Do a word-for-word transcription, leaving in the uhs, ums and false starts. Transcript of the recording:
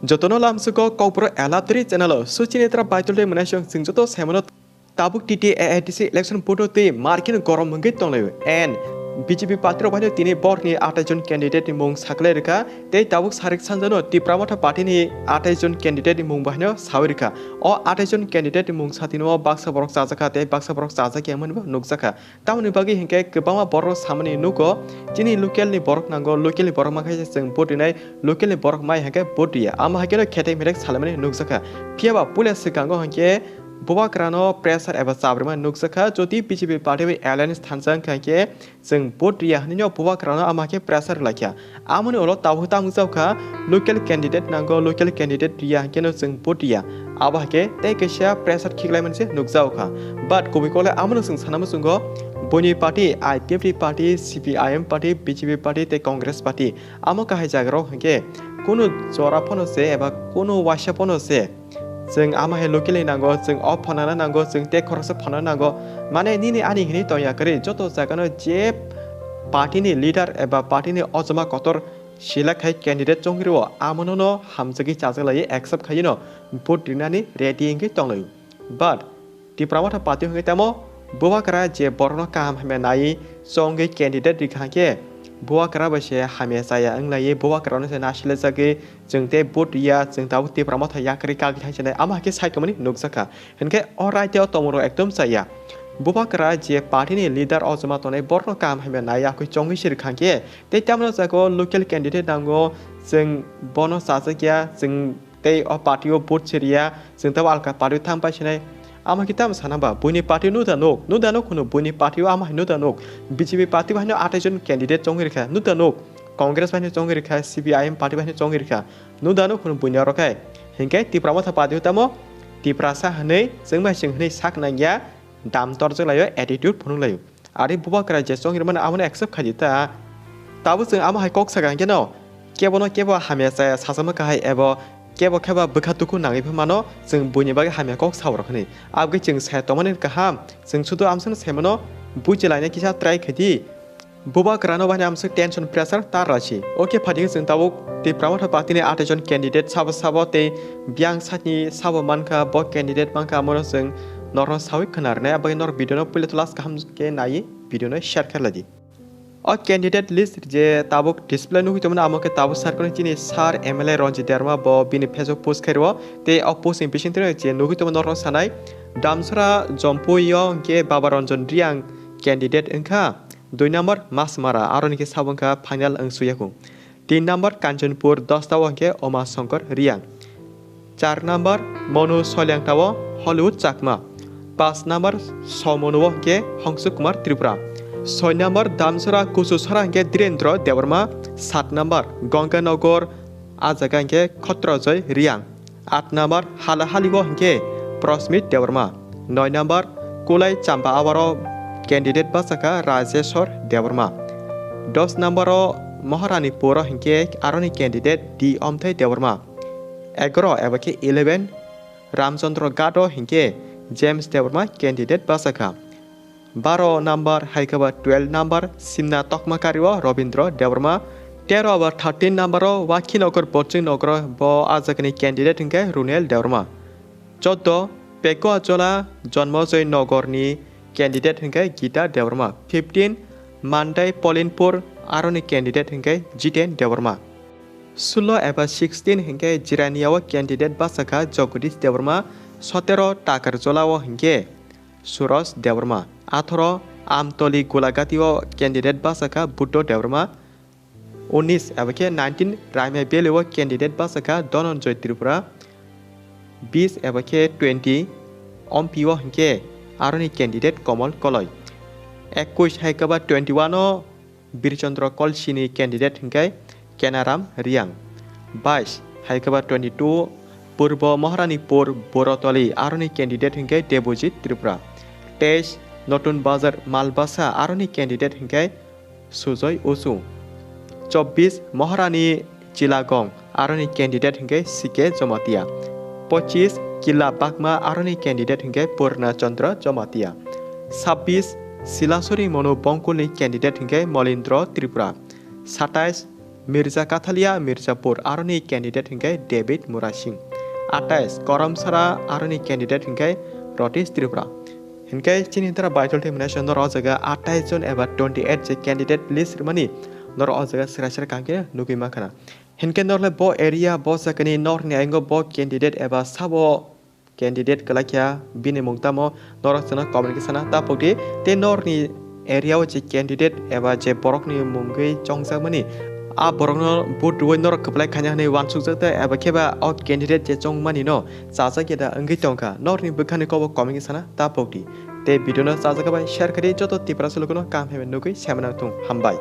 Jotono lamsugo Kokborok Elaptri channel o suchini tra baitol de mwnai song chwng joto saimano tabuk T T A A D C election board o tei markin gorom wngwi tonglaio and B J P party rok baino tini borni atai jon candidate ni mung saklai rwkha tei tabuk sarik sanjano Tipra Motha party ni atai jon candidate ni mung baino sawi rwkha. O atai jon candidate ni mung satino baksa borok chajakha tei baksa borok chajakya wngmani bo nukjakha. Tamoni bagwi hinkhe kwbangma borok samani nugo, chini local ni borok nango, local ni borok mankhe chwng vote rinai, local ni borok mai hinkhe vote riya. Amo haikhe no khetek metek salaimani nukjakha. Phiyaba puila swkango hinkhe Bubagrano pressure eba chabrima nukjakha. Jodi B J P party bai alliance thansa wngkha hinkhe chwng vote riya hinwi no Bubagrano amo haikhe pressure laikha. Amoni ulo tabuk tamo wngjakha local candidate nango, local candidate riya hinkhe no chwng vote riya. Abo haikhe tei kaisa pressure khiklaimani se nukjakha. But kubui kole amono chwng sana muchungo buini party, I P F T party, C P I M party, B J P party tei Congress party. Amo kahai jagarok hinkhe kunu jora phano se eba kunu waisa phano se chwng amo hai local ni nango, chwng o phonana nango, chwng tei khoroksa phonana nango. Mane nini ani hinwi tongya kwrwi joto jagano je party ni leader eba party ni ojoma kotor select khai candidate chongri o amono no hamjagwi chajaklai accept khai no vote rinani ready wngwi tonglaio. But Tipra Motha party hwnkhe tamo Bubagra je borokno kaham hamya nai chongwi candidate rikha khe Bubagra bai se hamya chaya wnglaiwi Bubagrano se nasilajagwi chwng tei vote ya chwng tabuk Tipra Motha yakarwi kagwi thangsinai amo haikhe sai tongmani nukjakha. Hinkhe o raida o tongmorok ekdom chaya. Bubagra je party ni leader ojoma tongnai borokno kaham hamya nai yakwi chongwi se rikha khe tei tamoni jaga o local candidate nango chwng bono chajakya chwng tei o party o vote siriya, chwng tei alka party o thang paisinai. Amo khe tamo sana ba, buini party no da nuk, no da nuk hwno buini party o amo hai no da nuk. B J P party bai no atai jon candidate chongwi rikha, no da nuk. Congress bai no chongwi rikha, C P I M party bai no chongwi rikha, no da nuk hwno buini oro khai. Hinkhe Tipra Motha party o tamo Tiprasa hwnwi chwng bai chwng hwnwi sak nangya, dam torjak laio, attitude phunuk laio. Ari Bubagra je chongri mano abono accept khai di ta. Tabuk chwng amo hai kok sakha hinkhe no kebono kebo hamya chaya sachama kahai ebo kebo kheba bwkha tuku nangwi pha mano chwng buini bagwi hamya kok saborok hwnwi. Abgwi chwng sai tongmani kaham, chwng sudu amsano sai mano buchi laina kisa try khai di. Bubagrano bahai amswk tension pressure tar rasi. Okay, phaidi chwng tabuk Tipra Motha party ni atai jon candidate sabo sabo tei biyang sakni sabo mankha, bo candidate mankha, amoro chwng norno sawi khna rwnai, abagwi nor video no puila to last kaham khe nai video no share khe lai di. O candidate list je tabuk display nugwi tongmani amo khe tabuk sar khe chini sir M L A Ranjit Debbarma bo bini Facebook post khairwo tei o post ni bisingtwi je nugwi tongmani norno sanai Damsora Jompui o hwnkhe Baba Ranjan Reang candidate wngkha. Dui number Masmara, aroni khe sabo wngkha final wngsuyaku. Tin number Kanchanpur, dosta o hwnkhe Oma Shankar Reang. Char number Monu Soilangta o Hollywood Chakma. Pas number Somonu o hwnkhe Hongsuk Kumar Tripura. Soi number Damsora Kuchusora hwnkhe Dhirendra Debbarma. Sat number Ganganagar, a jaga hwnkhe Khotrojoy Reang. At number Halahali o hwnkhe Prosmit Debbarma. Noi number Kulai Chamba Awar o candidate bachakha Rajeshwar Debbarma. Dos number o Maharanipur o hwnkhe aroni candidate D Omthai Debbarma. Egaro eba khe eleven Ramchandra Ghat o hwnkhe James Debbarma candidate bachakha. Baro number hai khe ba twelve number Simna Tokmakari o Robindra Debbarma, tero ba thirteen number o Wakhinagar Boching Nagar o bo a jagani candidate hwnkhe Runel Debbarma, choudo Pekua Jola Jonmojoy Nagar ni candidate hwnkhe Gita Debbarma, fifteen Mandai Polinpur aroni candidate hwnkhe Jiten Debbarma, sulo eba sixteen hwnkhe Jirania o candidate bachakha Jagadish Debbarma, sotero Takarjola o hwnkhe Suraj Debbarma, atharo Amtoli Gulagati o candidate bachakha Buddho Debbarma, unis eba khe nineteen Raimai Valley o candidate bachakha Dhananjay Tripura, bis eba khe twenty Ompi o hwnkhe aroni candidate Komal Koloi, ekush hai khe ba twenty one o Birchandra Kolsini candidate hwnkhe Kenaram Reang, bais hai khe ba twenty two Purbo Maharanipur Borotoli aroni candidate hwnkhe Debojit Tripura, teis Notun Bazar Malbasa aroni candidate hwnkhe Sujoy Usu, chobbish Maharani Chilagong aroni candidate hwnkhe C K Jomatia, pochis Kila Bakma aroni candidate hwnkhe Purna Chandra Jomatia, sabbish Silasuri Monu Bongkulni candidate hwnkhe Molindro Tripura, satais Mirza Kathalia, Mirzapur, aroni candidate hinkhe David Murasing. Atais, Koramsara, aroni candidate hinkhe Rotish Tripura. Hinkhe chini hintara Baithol Thai Manager norok o jaga atais jon eba twenty eight je candidate list rwmani norok o jaga srai srai kaham khe nugwi mankha na. Hinkhe norle bo area, bo sakani norni ayungo bo candidate eba sabo candidate kwlai kha, bini mung tamo norok chwngno comment khe sana ta pokdi. Tei norni area o je candidate eba je borokni mungwi chongjakmani, a borokno vote rwui norok kwplai khaina hwnwi uansukjak ta eba kheba o candidate je chongmani no chajak ya da wngwi tongkha, norni bwkhani kobo comment khe sana ta pokdi. Tei video no chajak bai share khe di, joto Tiprasa lukuno kaham hwnwi nugwi saimanang thung. Hambai.